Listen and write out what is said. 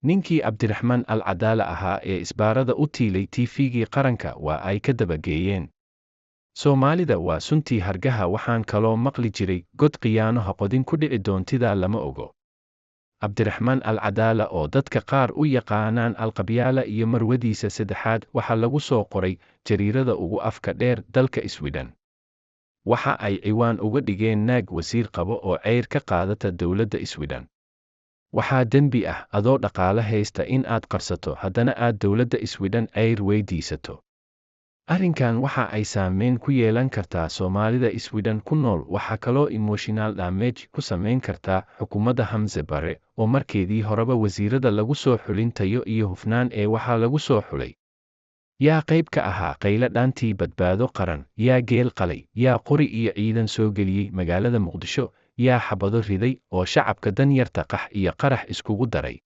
Ninkii Cabdiraxmaan Al Cadaala ahaa ee isbaarada u tiilay TV-gii qaranka waa ay ka dabageeyeen. Soomaalida waa suntii hargaha. Waxaan kaloo maqli jiray, "God khiyaano ha qodin, ku dhici doontidaa lama ogo." Cabdiraxmaan Al Cadaala, oo dadka qaar u yaqaanaan Alqabyaala, iyo marwadiisa saddexaad waxaa lagu soo qoray jariirada ugu afka dheer dalka Sweden. Waxa ay ciwaan uga dhigeen "Naag wasiir qabo oo ceyr ka qaadata dowladda Sweden". Waxaa dembi ah adoo dhaqaale haysta in aad qarsato, haddana aad dowladda Sweden ceyr weydiisato. Arrinkan waxa ay saameyn ku yeelan kartaa Soomaalida Sweden ku nool. Waxaa kaloo emotional damage ku samayn kartaa xukuumadda Xamse Bare, oo markeedii horeba wasiirada lagu soo xulin tayo iyo hufnaan ee waxaa lagu soo xulay yaa qayb ka ahaa qaylo dhaantii Badbaado Qaran, yaa geel qalay, yaa qori iyo ciidan soo geliyey magaalada Muqdisho, yaa xabado riday oo shacabka danyarta qax iyo qarax iskugu daray.